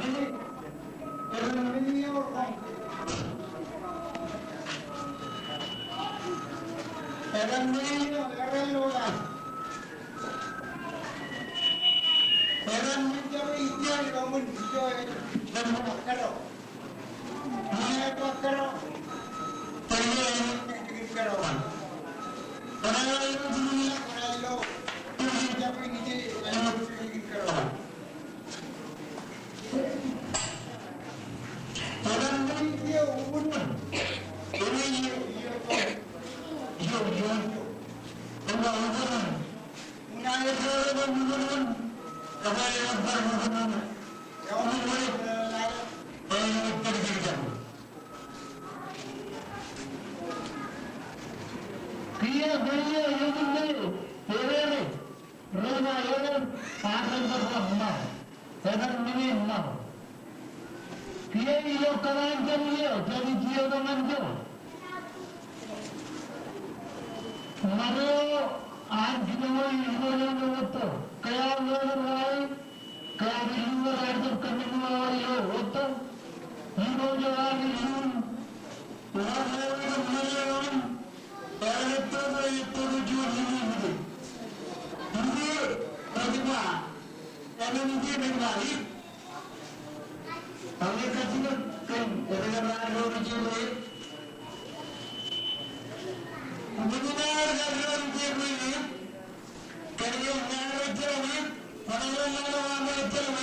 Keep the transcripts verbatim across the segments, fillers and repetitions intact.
Kiiō, kiiō, eñin eo, eñin eo, rej ba eñin, eñin eo, eñin eo. Kiiō ilo kōṇaan jān iiō, jān iiō kōṇaan jān iiō. Ṃōttan eo an kōjro eo ilo ḷọk wōt to. Ke ear ḷọk wōt, ke ear ḷọk wōt, ear jab kōnnaan wōt ilo wōt to. Ilo ḷọk wōt, ilo ḷọk wōt, ṃōttan eo an. Ear ej toto, ej toto juon ilo ṃōttan. Ilo, rej ba, eñin eo rej ba, ij. Aolep kajjitōk kōn rej kar ro ri jebwe. Ṃōttan eo rej kar ro ri jebwe. Kōn eo ña rej jebwe. Kōn eo ña rej jebwe.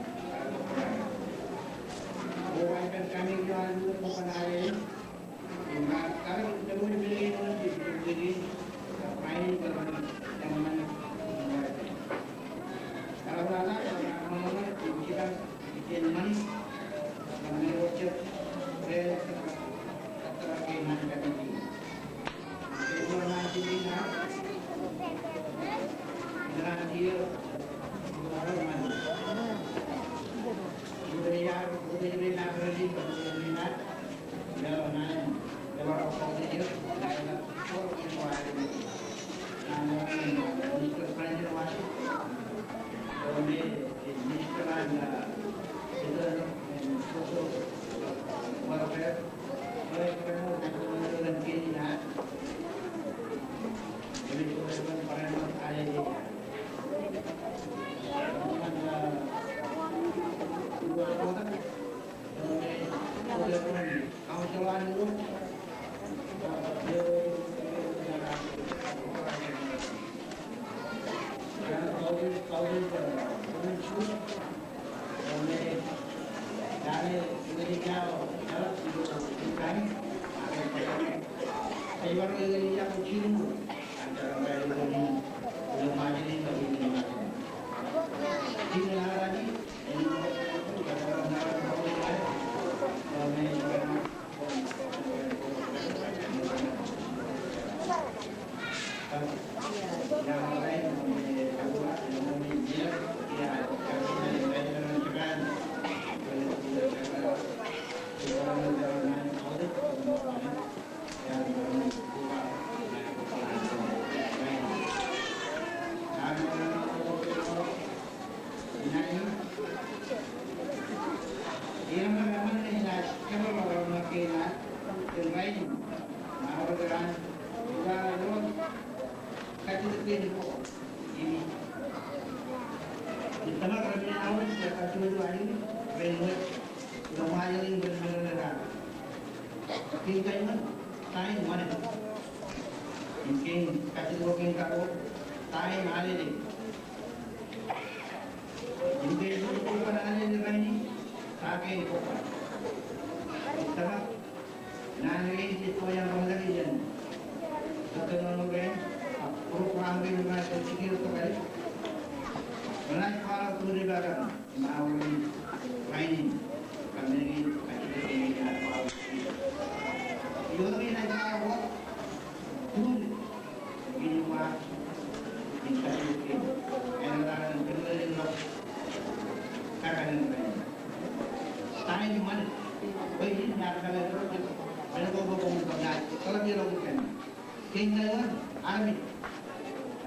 Kein kaiuwaan armej.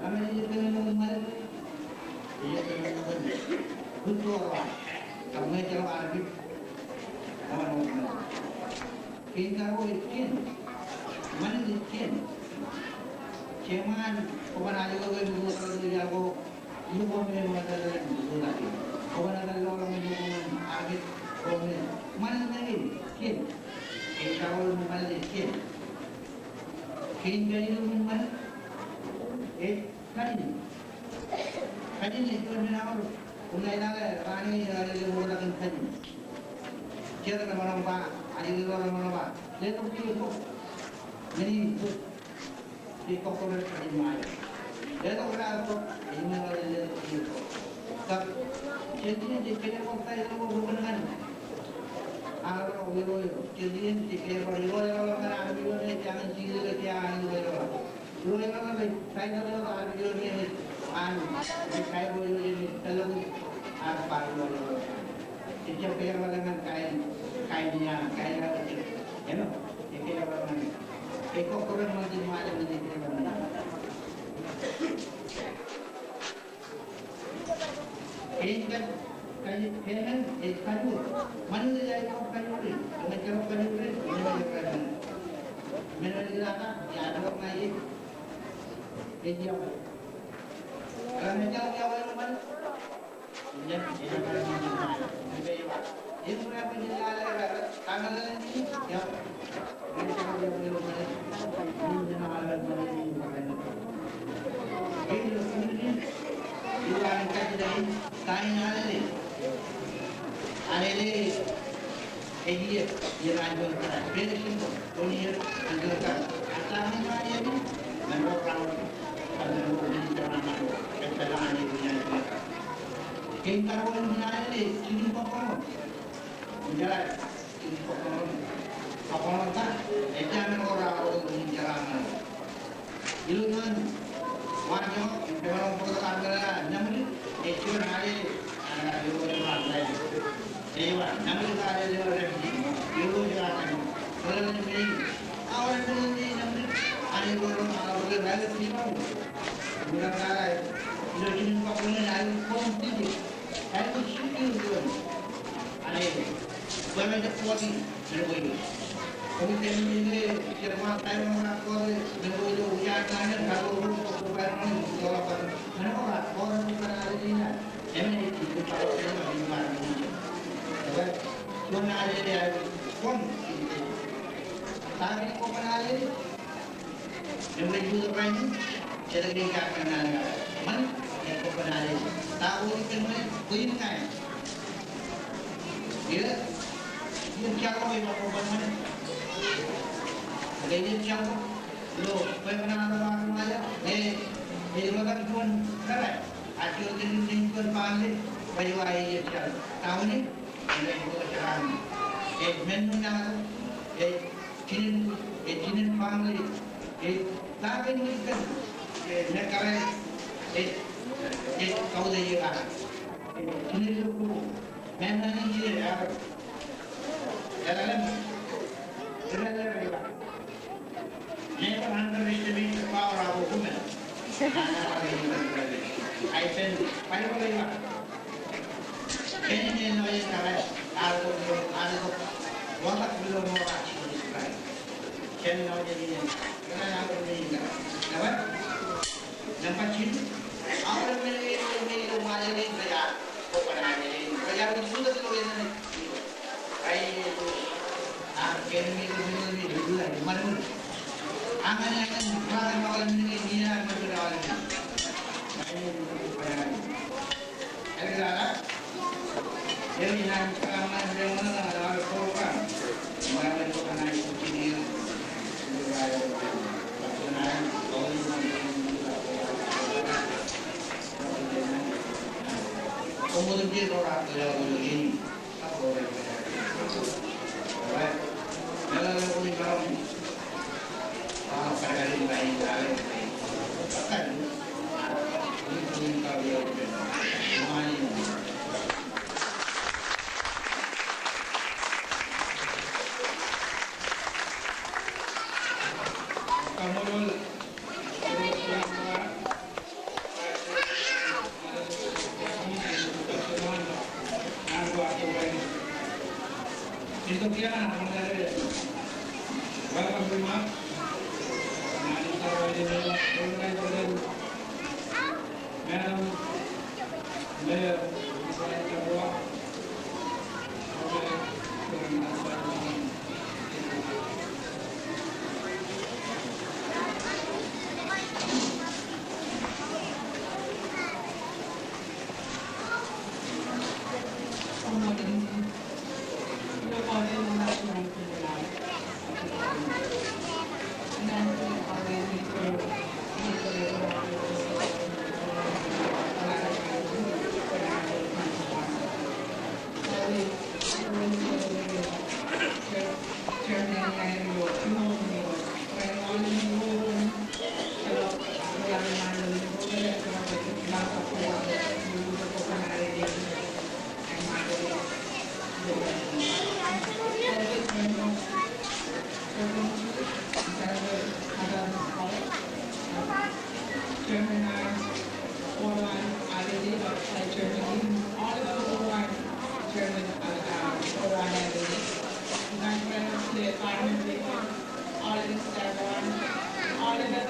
Armej ej kōnono ṃanit. Ej kōnono ṃanit. Bōk to ro. Kab ñe ejjeḷọk armej. Kōnono ṃanit. Kein karuo ej kien. Ṃanit ej kien. Jeṃaan, kwōban ajoke ke ṃōk ilo iar ko. Ijo ko me ṃōk etal ilo iar ko. Kwōban etal ilo ḷọk ilo ko ṃōk armej ko me. Ṃanit ej kien. Kein karuo ej ṃanit ej kien. Kein kajilu ṃanit ej kajin. Kajin ej juon men aor. Kōn ke ej lale, raan in ej lale ilo ṃokta kōn kajin. Jet remaroñ ba, ajri ro remaroñ ba. Letok kiiō tok. Men in tok. Ej kọkkure kajin ṃae. Letok ro tok. Ej men aor letok kiiō tok. Kab, jet in ej kajin ṃokta ilo ko rukun ñan. Aḷ ro ilo ilo. Jet in ej kajin ṃokta ilo ilo ñan aḷ ro ilo ilo ñan aḷ ro ilo. Ilo ilo ḷọk ej title eo an ilo eo an ej kaiboojoj im ej tōllọk ad bar ilo ilo ḷọk. Ejjab kōjerbale ñan kain, kain iaan, kain iaan ejjab. Āinwōt, ej kōjerbale ñan. Ej kọkkure ṃanit im ṃae ej kōjerbale ñan. Kein kab, kab, kein ej kajoor. Ṃanit ej aer kajoor in. Ej aer kajoor in. Ej aer kajoor in. Men eo ej lale, ej aer kajoor in. Ej iọkwe. Eḷaññe ej iọkwe, ej iọkwe ṃanit. Ej iọkwe ṃanit. Ej iọkwe. Kein karuo ej ṃanit ej kien. Ej kien. Kōṃṃan ta, ejjañin ko raar ro in jeraṃṃan. Ilo juon, wān joñak, im jemaroñ bōktok armej ṇe, ña ṃōk, ej juon ale, ej juon ale. Ej ba, ña ṃōk ale, ilo juon, ilo juon ale. Ilo juon, ilo juon, ña ṃōk, ale, ilo juon, ilo juon. Ilo juon, ilo juon. Im rej jutak rainin, jet kōn kōṇaan eo. Ṃanit, ej kōṇaan eo. Ta ko ej kōn ṃanit, bwijin ña. Ie, ij jab ḷọk ilo kōṇaan eo. Ij jab ḷọk ilo kōṇaan eo. Ej, ej ḷotak juon kōṇaan. Ak juon kōṇaan, juon family, bwe eo ej jab. Ta ko ej, ej kōṇaan eo. Ej men eo ña, ej Jinen, ej jinen family, ej ta kain eo ej kōn, ej mekkare, ej, ej kautiej eo an. Ej jinen eo ko, men eo an ej jinen eo an. Eḷaññe, eḷaññe, never underestimate the power of a woman. Ij pen, Baibōḷ ej ba. Jen āinwōt jen kōṇaan, aolep, aolep, ḷotak ilo ṃokta Jisōs Kraist. Jen āinwōt jen kōṇaan, aolep jen kōṇaan. Nōṃba, nōṃba jilu, aolep men eo ej ilo ṃajeḷ in, rej ar kōṇaan eo. Rej ar ilo ṃajeḷ in. Ej itok iaan ad welcome remark. Madam Mayor, Chairman, I order already, but I chairman, all of the board, chairman, uh, uh, order already. Ñan president, department, all of the staff, all of the,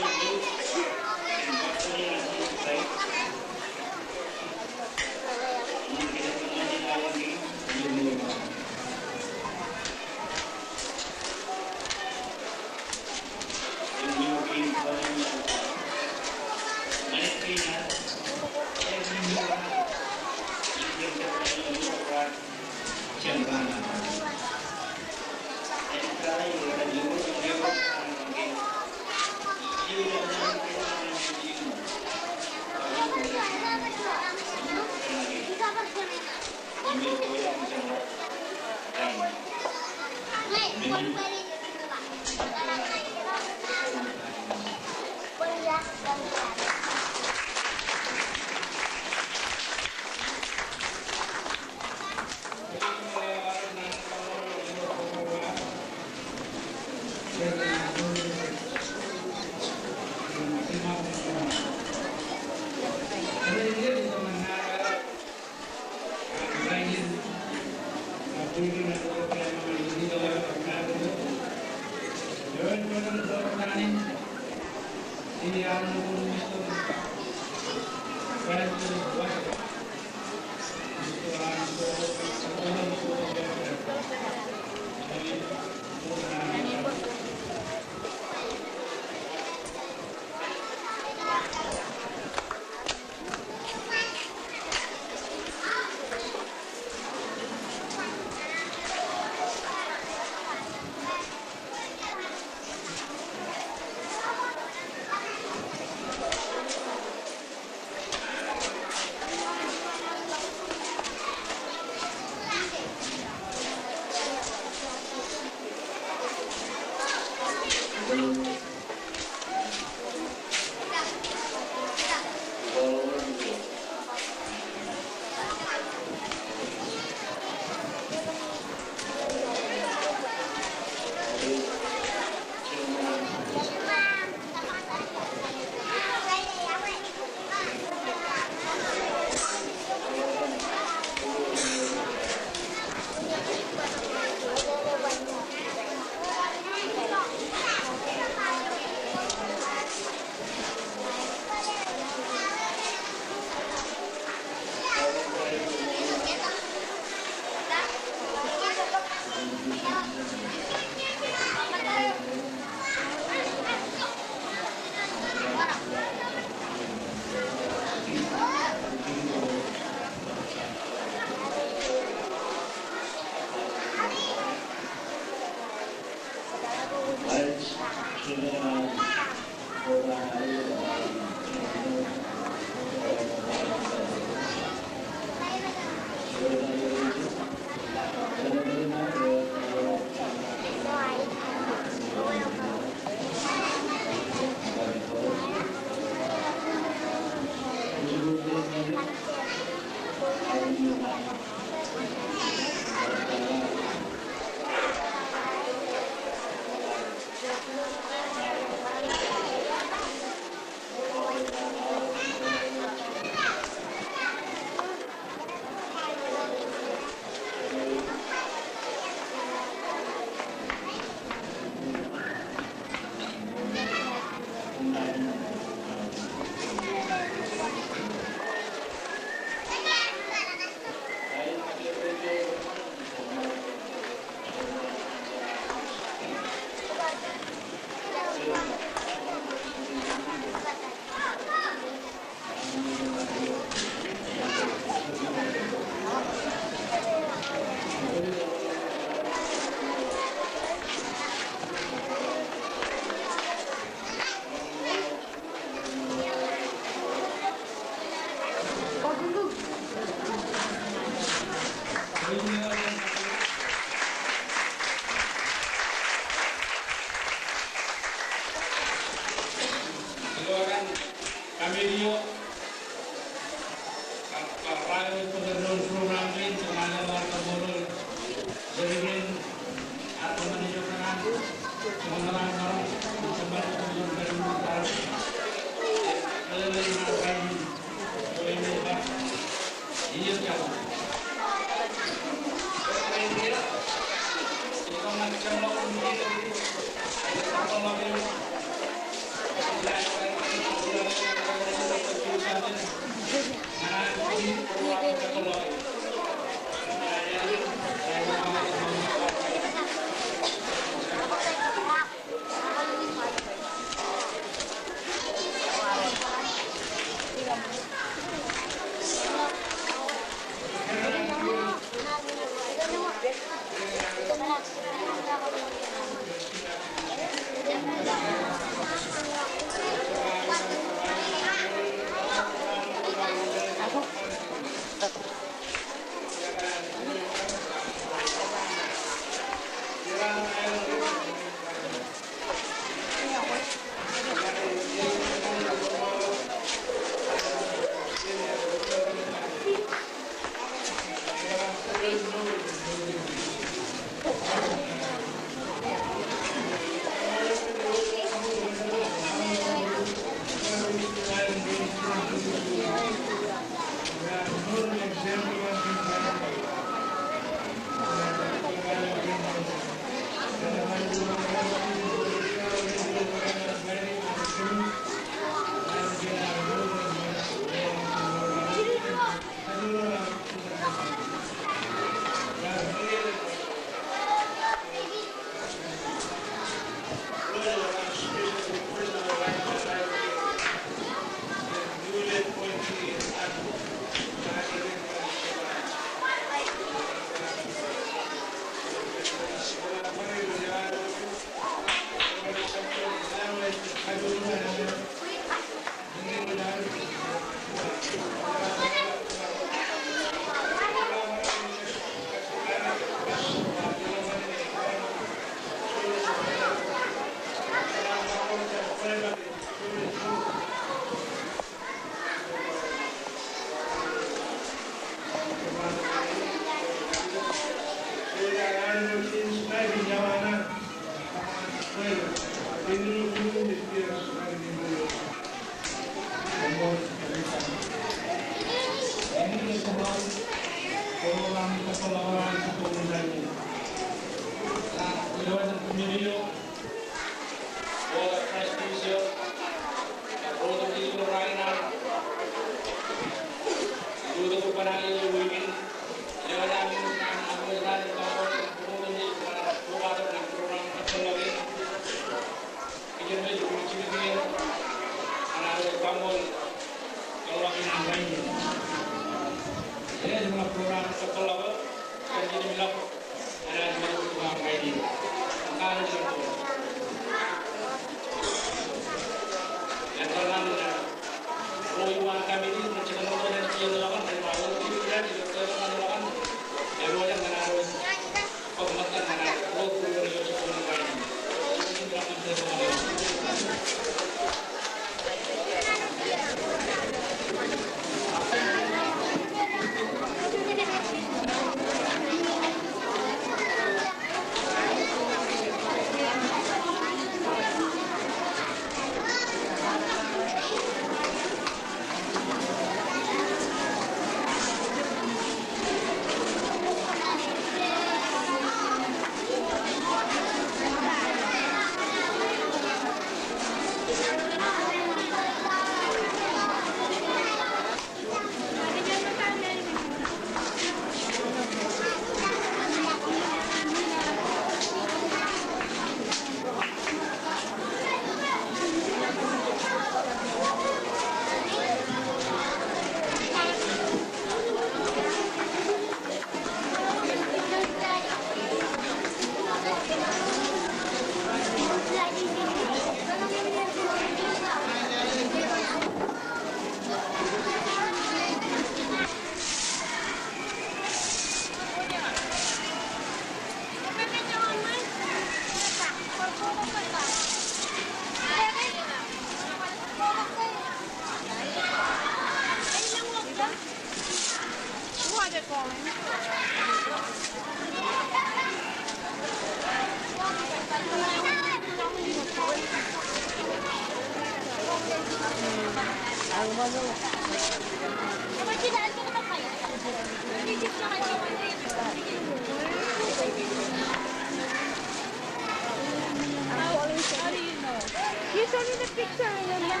You show me the picture, remember?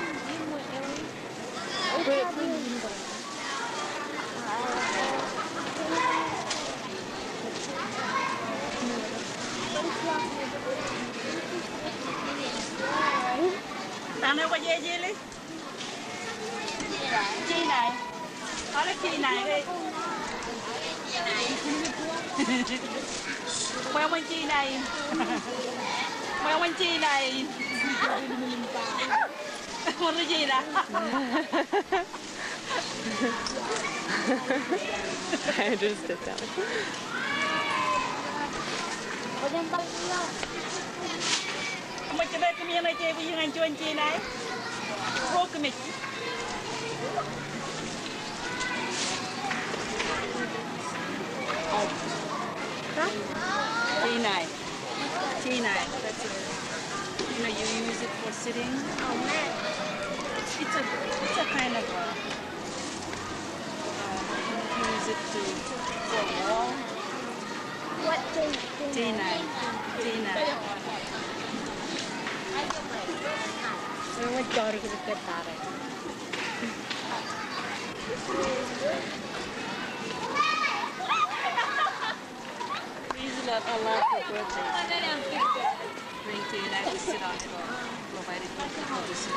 Etan eo kwōj ejjeḷọk? Jenae. Aolep Jenae ke? Ṃweo ṃōn Jenae in. Ṃweo ṃōn Jenae in. Ṃōro Jena. I understood that. Eṃōj kōttāik kōm iien ej bwijin ñan juon Jenae? Ruo kōmij. Jenae. Jenae. That's a, you know, you use it for sitting. It's a, it's a kind of a, uh, you use it to, for a wall. What thing? Jenae. Jenae. Eṃōj kōttāik kōm iien ej bwijin ñan juon Jenae? These are a lot of birthdays. Bring Jenae to sit on it all. Provided you can hold this in.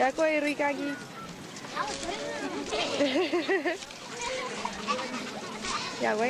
Iọkwe, rikaki. Iọkwe.